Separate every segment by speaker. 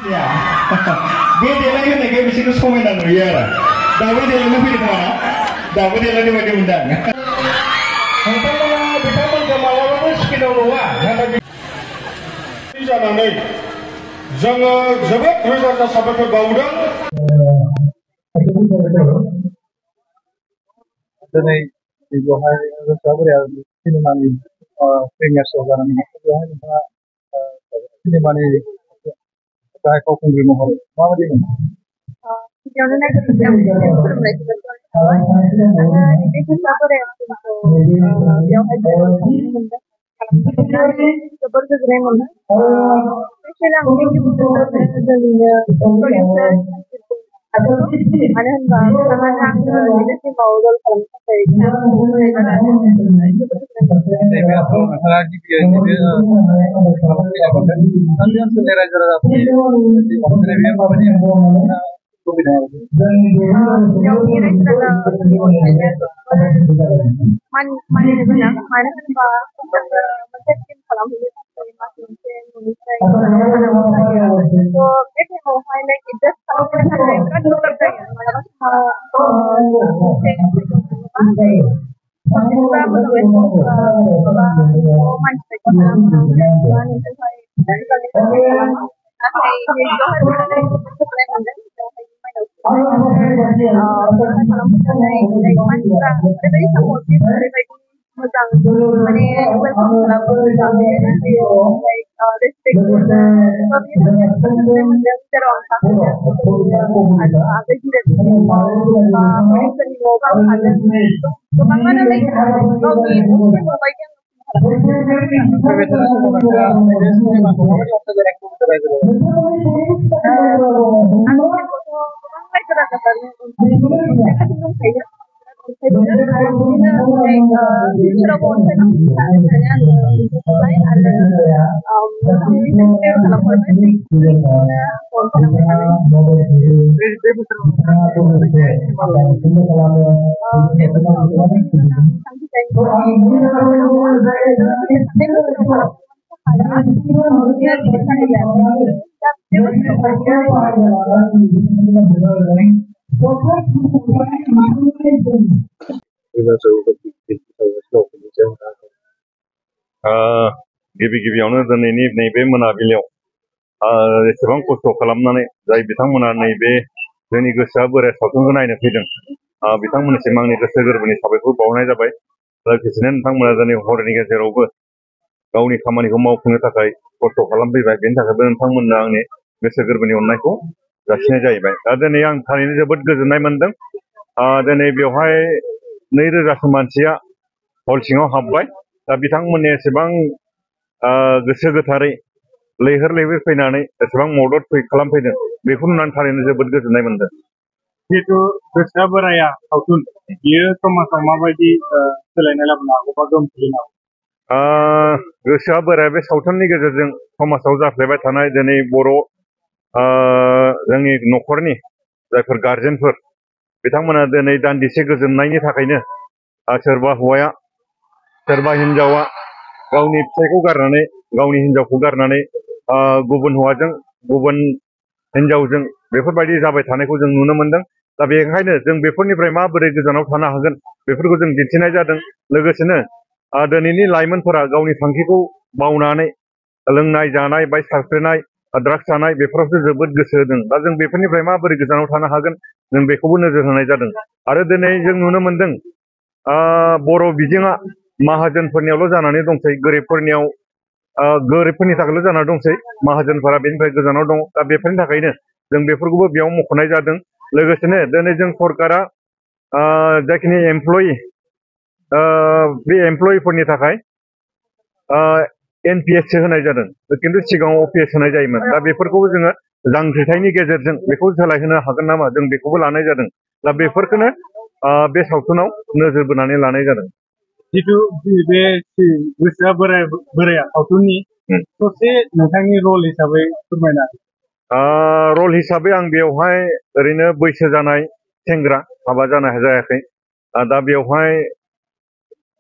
Speaker 1: Ya, bे देलाय होननायखाय बिसोरखौ समायना नुयो आरो दाबो देलायनो फैदों नामा दाबो देलायनो बायदि मोनदां नोंथांमोना बिथांमोनखौ मालाबाबो स्किनाव नुवा नाथाय जानानै जोङो जोबोद रोजा रोजा साबायखर बावदों
Speaker 2: दिनै बेवहाय गोसोआ बोराया सिनेमानि प्रिमियार शो जानानै बेवहाय नोंथाङा सिनेमानि गाहाय फावखुंग्रि महरै माबायदि मोनो?
Speaker 3: गिबियावनो नायगिरिफोरखौ खुलुमनाय थाबाय आङो बे गोसोआ बोराया फिल्मखौ बेवहाय मोनदों खालामनानै जोबोर गोजोननाय मोनदों स्पेसियेलि आं थेंक इउ बुंनो जोंनिनो प्रडिउसार मानो होनबा बिथाङानो आंनो बे फिल्माव रल खालामनो थाखाय
Speaker 2: नोंथाङा गिबियै नैबे नोंथांनि ओनसोलनि रायजो राजाफोरनि माबायदि सुबिदा
Speaker 3: बेयावनि रायजो राजाफोरनि अनसायनाया मानिनो गोनां मानो होनबा जोङो मोनसे फिल्म खालामहैनो थाखाय मास मोनसे न'निफ्राय थानांगौ जायो बे टाइमावहाय लाइक एडजास्ट खालामनो थाखाय बिराद गोब्राब जायो मालाबा समाव मानसिफोर खालामनांगौ नोंखौहाय खालामो नाथाय बेवहाय फैनानै गोजोननाय मोनदों बेवहाय खालामनानै मानसिफ्रा ओरैबायदि सापर्टिभ ओरैबायदि मोजां माने वेलकाम खालामो रेसपेक्ट मोनदों जेराव आं थाहैदों आरो आगै गिदिरफोरनि न'आव थादों गोबाङानो गावनि असेखौ बायदि
Speaker 4: गिबियावनो दिनैनि नैबे मोनाबिलियाव एसेबां खस्थ' खालामनानै जाय बिथांमोना नैबे जोंनि गोसोआ बोराय सावथुनखौ नायनो फैदों बिथांमोननिसिम आंनि गोसो गोरबोनि साबायखर बावनाय जाबाय लोगोसेनो नोंथांमोना दिनै हरनि गेजेरावबो गावनि खामानिखौ मावफुंनो थाखाय खस्थ' खालामफैबाय बेनि थाखायबो नोंथांमोननो आंनि गोसो गोरबोनि अननायखौ जासिनाय जाहैबाय दा दिनै आं थारैनो जोबोद गोजोननाय मोनदों दिनै बेवहाय 2000सो मानसिया हल सिङाव हाबबाय दा बिथांमोननि एसेबां गोसो गोथारै लैहोर लैहोर फैनानै एसेबां मदद खालामफैदों बेखौ नुनानै थारैनो जोबोद गोजोननाय मोनदों
Speaker 2: जिहेतु गोसोआ बोराया सावथुन बियो समाजाव माबायदि सोलायनाय लाबोनो हागौ बा गोहोम खोलैनो हागौ
Speaker 4: गोसोआ बोराया बे सावथुननि गेजेरजों समाजाव जाफ्लेबाय थानाय दिनै बर' जोंनि न'खरनि जायफोर गारजेनफोर बिथांमोना दिनै दान्दिसे गोजोननायनि थाखायनो सोरबा हौवाया सोरबा हिनजावा गावनि फिसायखौ गारनानै गावनि हिनजावखौ गारनानै गुबुन हौवाजों गुबुन हिनजावजों बेफोरबायदि जाबाय थानायखौ जों नुनो मोनदों दा बेनिखायनो जों बेफोरनिफ्राय माबोरै गोजानाव थानो हागोन बेफोरखौ जों दिन्थिनाय जादों लोगोसेनो दिनैनि लाइमोनफोरा गावनि थांखिखौ मावनानै लोंनाय जानाय बाइक साफ्रेनाय ड्राग्स जानाय बेफोरावसो जोबोद गोसो होदों दा जों बेफोरनिफ्राय माबोरै गोजानाव थानो हागोन जों बेखौबो नोजोर होनाय जादों आरो दिनै जों नुनो मोनदों बर' बिजोङा माहाजोनफोरनियावल' जानानै दंसै गोरिबफोरनियाव गोरिबफोरनि थाखायल' जानानै दंसै माहाजोनफोरा बेनिफ्राय गोजानाव दं दा बेफोरनि थाखायनो जों बेफोरखौबो बेयाव मख'नाय जादों लोगोसेनो दिनै जों सरकारा जाखिनि एमप्लयि बे एमप्लयिफोरनि थाखाय NPS होनाय जादों खिन्थु सिगाङाव OPS होनाय जायोमोन दा बेफोरखौबो जोङो जांख्रिथायनि गेजेरजों बेखौ सोलायहोनो हागोन नामा जों बेखौबो लानाय जादों दा बेफोरखौनो बे सावथुनाव नोजोर बोनानै लानाय जादों
Speaker 2: जिथु बे गोसोआ बोराया सावथुननि ससे नोंथांनि रल हिसाबै फोरमायना
Speaker 4: रल हिसाबै आं बेवहाय ओरैनो बैसो जानाय सेंग्रा हाबा जानो जायाखै दा बेवहाय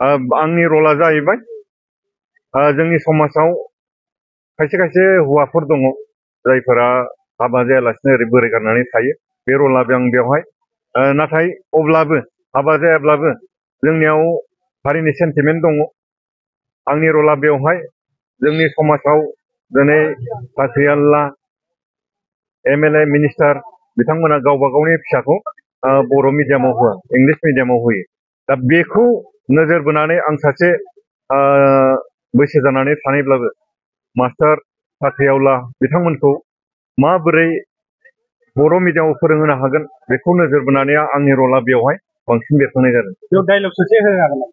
Speaker 4: आंनि रला जाहैबाय जोंनि समाजाव खायसे खायसे हौवाफोर दङ जायफोरा हाबा जायालासिनो ओरै बोराय गारनानै थायो बे रलाबो आं बेवहाय नाथाय अब्लाबो हाबा जायाब्लाबो जोंनियाव हारिनि सेन्टिमेन्ट दङ आंनि रला बेवहाय जोंनि समाजाव दिनै साख्रियाला एमएलए मिनिस्टार बिथांमोना गावबा गावनि फिसाखौ बर' मिडियामाव होआ इंलिश मिडियामाव होयो दा बेखौ नोजोर बोनानै आं सासे बैसो जानानै थानायब्लाबो मास्टार साख्रियावला बिथांमोनखौ माबोरै बर' मिडियामाव फोरोंहोनो हागोन बेखौ नोजोर बोनानै आंनि रला बेवहाय बांसिन बेरखांनाय जादों।
Speaker 2: बेयाव डायलग ससे होनो हागोन नामा?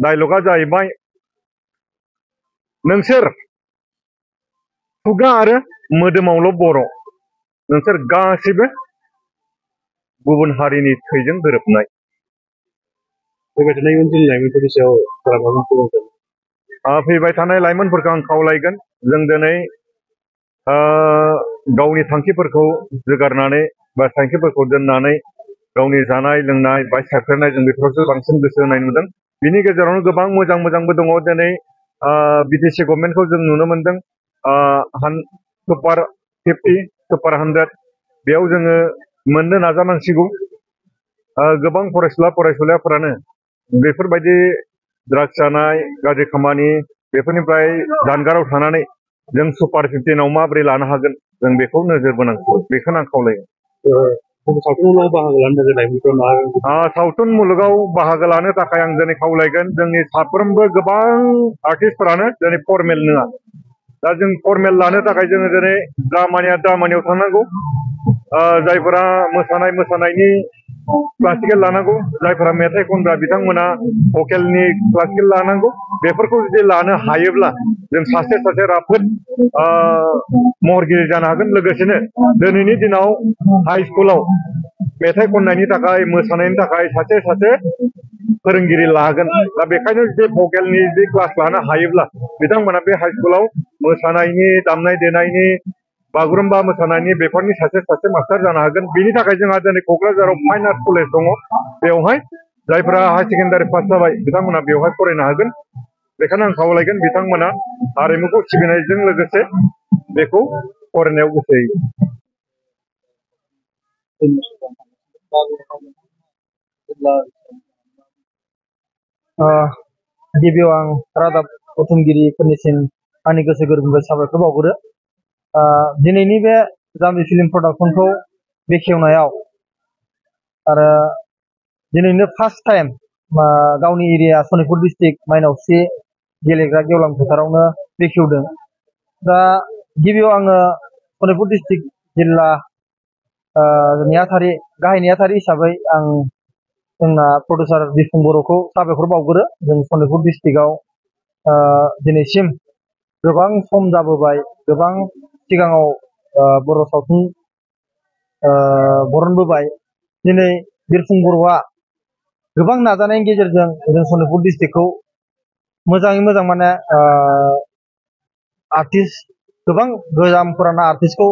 Speaker 4: डायलगा जाहैबाय नोंसोर खुगा आरो मोदोमावल' बर' नोंसोर गासिबो गुबुन हारिनि थैजों गोरोबनाय।
Speaker 2: बेबायदिनो इयुन जोलैनि लाइमोनफोरनि सायाव
Speaker 4: फैबाय थानाय लाइमोनफोरखौ आं खावलायगोन जों दिनै गावनि थांखिफोरखौ जोगारनानै बा थांखिफोरखौ दोननानै गावनि जानाय लोंनाय बाइक सायखेलनाय जों बेफोरावसो बांसिन गोसो होनाय नुदों बिनि गेजेरावनो गोबां मोजां मोजांबो दङ दिनै बिटिसि गभर्नमेन्टखौ जों नुनो मोनदों सुपार 50 सुपार 100 बेयाव जोङो मोननो नाजानांसिगौ गोबां फरायसुला फरायसुलिफोरानो बेफोरबायदि ड्राग्स जानाय गाज्रि खामानि बेफोरनिफ्राय जानगाराव थानानै जों सुपार 15 माबोरै लानो हागोन जों बेखौ नोजोर बोनांगौ बेखौनो आं खावलायो। सावथुन मुलुगाव बाहागो लानो थाखाय आं दिनै खावलायगोन जोंनि साफ्रोमबो गोबां आर्टिस्टफोरानो दिनै फर्मेल नङा दा जों फर्मेल लानो थाखाय जोङो दिनै ड्रामानियाव थांनांगौ जायफोरा मोसानायनि क्लासिकेल लानांगौ जायफोरा मेथाइ खनग्रा बिथांमोना भकेलनि क्लासिकेल लानांगौ बेफोरखौ जुदि लानो हायोब्ला जों सासे राफोद महरगिरि जानो हागोन लोगोसेनो दिनैनि दिनाव हाइ स्कुलाव मेथाइ खननायनि थाखाय मोसानायनि थाखाय सासे फोरोंगिरि लागोन दा बेखायनो जुदि भकेलनि जुदि क्लास लानो हायोब्ला बिथांमोना बे हाइ स्कुलाव मोसानायनि दामनाय देनायनि बागुरुम्बा मोसानायनि बेफोरनि सासे मास्टार जानो हागोन बेनि थाखाय जोंहा दिनै क'क्राझाराव फाइन आर्ट कलेज दङ बेवहाय जायफोरा हाई सेकेन्डारि पास जाबाय बिथांमोना बेवहाय फरायनो हागोन बेखायनो आं खावलायगोन बिथांमोना हारिमुखौ सिबिनायजों लोगोसे बेखौ फरायनायाव गोसो होयो।
Speaker 5: गिबियाव आं रादाब बुथुमगिरिफोरनिसिम आंनि गोसो गोरबोनिफ्राय साबायखर बावहरो दिनैनि बे जाम्बि फिल्म प्रडाक्सनखौ बेखेवनायाव आरो दिनैनो फार्स्ट टाइम गावनि एरिया सनितपुर डिस्ट्रिक्ट माइनावस्रि गेलेग्रा गेवलां फोथारावनो बेखेवदों दा गिबियाव आङो सनितपुर डिस्ट्रिक्ट जिल्ला गाहाय नेहाथारि हिसाबै आं जोंना प्रडिउसार बिफुं बर'खौ साबायखर बावगोरो जों सनितपुर डिस्ट्रिक्टआव दिनैसिम गोबां सम जाबोबाय गोबां सिगाङाव बर' सावथुन बरनबोबाय दिनै बिरफुं बर'आ गोबां नाजानायनि गेजेरजों जों सनितपुर डिस्ट्रिक्टखौ मोजाङै मोजां माने आर्टिस्ट गोबां गोजाम फुराना आर्टिस्टखौ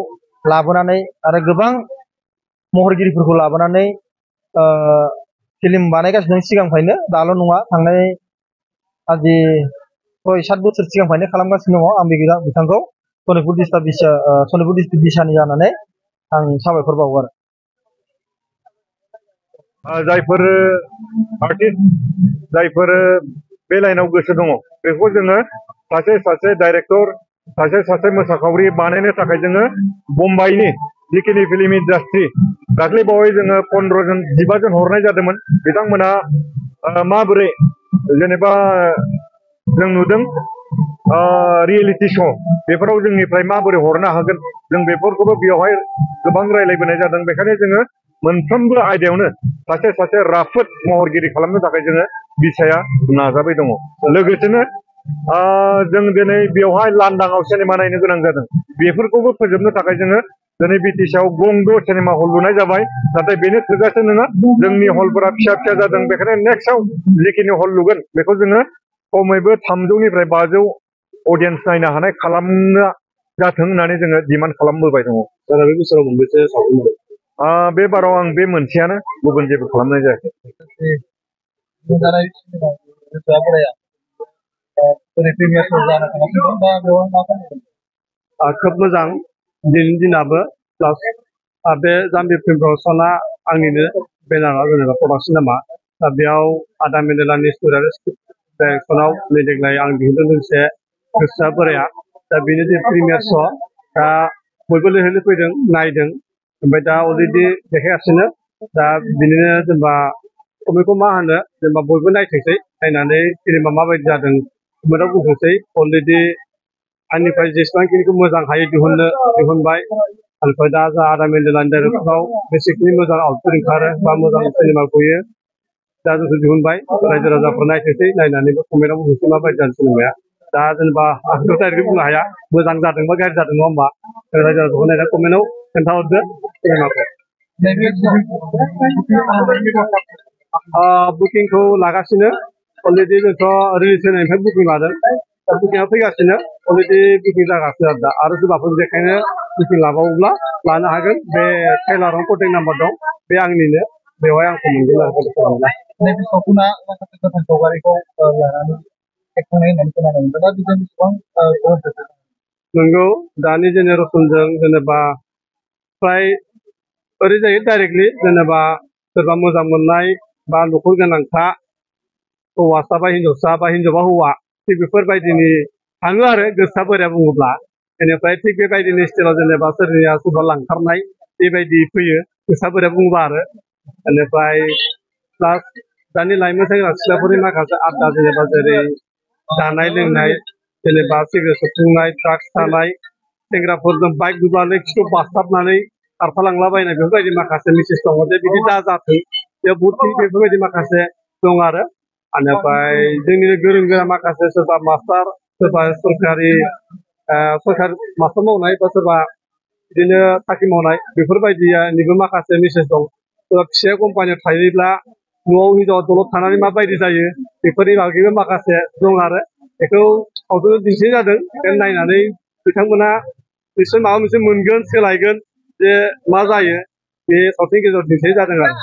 Speaker 5: लाबोनानै आरो गोबां महरगिरिफोरखौ लाबोनानै फिल्म बानायगासिनो सिगांनिफ्रायनो दाल' नङा थांनाय आजि 6-7 बोसोर सिगांनिफ्रायनो खालामगासिनो दङ आं बिथांखौ सनितपुर डिस्ट्रिक्ट बिसानि जानानै आं साबायखर बावो आरो
Speaker 4: जायफोर आर्टिस्ट जायफोर बे लाइनाव गोसो दङ बेखौ जोङो सासे डाइरेक्टर सासे मोसाखावरि बानायनो थाखाय जोङो मुम्बाइनि जिखिनि फिल्म इन्डास्ट्रि दाख्लै बावै जोङो 15 जन 15 जन हरनाय जादोंमोन बिथांमोना माबोरै जेनेबा जों नुदों रियेलिटि श' बेफोराव जोंनिफ्राय माबोरै हरनो हागोन जों बेफोरखौबो बेवहाय गोबां रायज्लायबोनाय जादों बेखायनो जोङो मोनफ्रोमबो आयदायावनो सासे राफोद महरगिरि खालामनो थाखाय जोङो बिसाया नाजाबाय दङ लोगोसेनो जों दिनै बेवहाय लांदाङाव सिनेमा नायनो गोनां जादों बेफोरखौबो फोजोबनो थाखाय जोङो दिनै बिटिसिआव गंद' सिनेमा हल लुनाय जाबाय नाथाय बेनो थोजासे नङा जोंनि हलफोरा फिसा जादों बेखायनो नेक्स्टआव जिखिनि हल लुगोन बेखौ जोङो खमैबो 300निफ्राय 500 अडियेन्स नायनो हानाय खालामनो जाथों होननानै जोङो डिमान्ड खालामबोबाय दङ।
Speaker 2: बे बोसोराव मोनबेसे सावथुन
Speaker 4: बे बाराव आं बे मोनसेयानो गुबुन जेबो खालामनाय जायाखै।
Speaker 5: खोब मोजां
Speaker 2: दिनैनि दिनाबो प्लास बे जाम्बि फिल्म प्रडाक्सना आंनिनो बेनारा जेनेबा प्रडाक्सन नामा दा बेयाव आदा मेडेलानि स्ट'रि आरो स्क्रिप्ट डाइरेक्सनाव नै देग्लाय आं दिहुनदों लोगोसे गोसोआ बोराया दा बेनो जे प्रिमियार श' दा बयबो लैहोर फैदों नायदों ओमफ्राय दा अलरेडि देखायगासिनो दा बिनिनो जेनेबा बेखौ मा होनो जेनेबा बयबो नायथोंसै नायनानै फिल्मा माबायदि जादों मोजां बुंथोंसै अलरेडि आंनिफ्राय जेसेबांखिनिखौ मोजां हायो दिहुनबाय ओमफ्राय दा जा आदा मेडेलानि डाइरेक्सनाव बेसिकलि मोजां आउटपुट ओंखारो बा मोजां सिनेमा गयो दा जोंखौ दिहुनबाय रायजो राजाफोर नायथोंसै नायनानैबो कमेन्टआव बुंनोसै माबायदि जादों सिनेमाया दा जेनेबा आंथ' डाइरेक्ट बुंनो हाया मोजां जादों बा गाज्रि जादों नङा होमबा रायजो राजाखौ नायना कमेन्टआव खोन्थाहरदो सिनेमाखौ बुकिंखौ लागासिनो अलरेडि जोंथ' रिलिज होनायनिफ्राय बुकिं लादों दा बुकिंआ फैगासिनो अलरेडि बुकिं जागासिनो आरो सोरबाफोर बेखायनो बुकिं लाबावोब्ला लानो हागोन बे ट्रेलाराव कन्टेक्ट नाम्बार दं बे आंनिनो बेवहाय आंखौ मोनगोन आरो
Speaker 5: नैबे सावथुना माखासे गोथां सावगारिखौ लानानै सेबखांनाय होननानै खोनानो मोनदों दा बेजों बेसेबां गोहोम खोख्लैदों?
Speaker 2: नंगौ दानि जेनेरेसनजों जेनेबा फ्राय ओरै जायो डाइरेक्टलि जेनेबा सोरबा मोजां मोननाय बा न'खर गोनांखा हौवासा बा हिनजावबा हौवा थिग बेफोरबायदिनि थाङो आरो गोसोआ बोराया बुङोब्ला बेनिफ्राय थिग बेबायदिनि स्टाइलाव जेनेबा सोरनिया सोरबा लांखारनाय बेबायदि फैयो गोसोआ बोराया बुङोबा आरो बेनिफ्राय प्लास दानि लाइमोन सेंग्रा सिख्लाफोरनि माखासे आड्डा जेनेबा जेरै जानाय लोंनाय जेनेबा सिगारेट सोबथिंनाय ड्राग्स थानाय सेंग्राफोरजों बाइक नुब्लानो खिथु बासथाबनानै खारफालांलाबायनाय बेफोरबायदि माखासे मेसेज दङ जे बिदि दाजाथों बेयाव बहुद बेफोरबायदि माखासे दं आरो बेनिफ्राय जोंनिनो गोरों गोरा माखासे सोरबा मास्टार सोरबा सरकारि मास्टार मावनाय बा सोरबा बिदिनो साख्रि मावनाय बेफोरबायदिनिबो माखासे मेसेज दं सोरबा फिसाया कम्पानियाव थायोब्ला न'आव हिनजावा दलद थानानै माबायदि जायो बेफोरनि बागैबो माखासे दं आरो बेखौ सावथुनाव दिन्थिनाय जादों बेखौ नायनानै बिथांमोना बिसोर माबा मोनसे मोनगोन सोलायगोन जे मा जायो बे सावथुननि गेजेराव दिन्थिनाय जादों आरो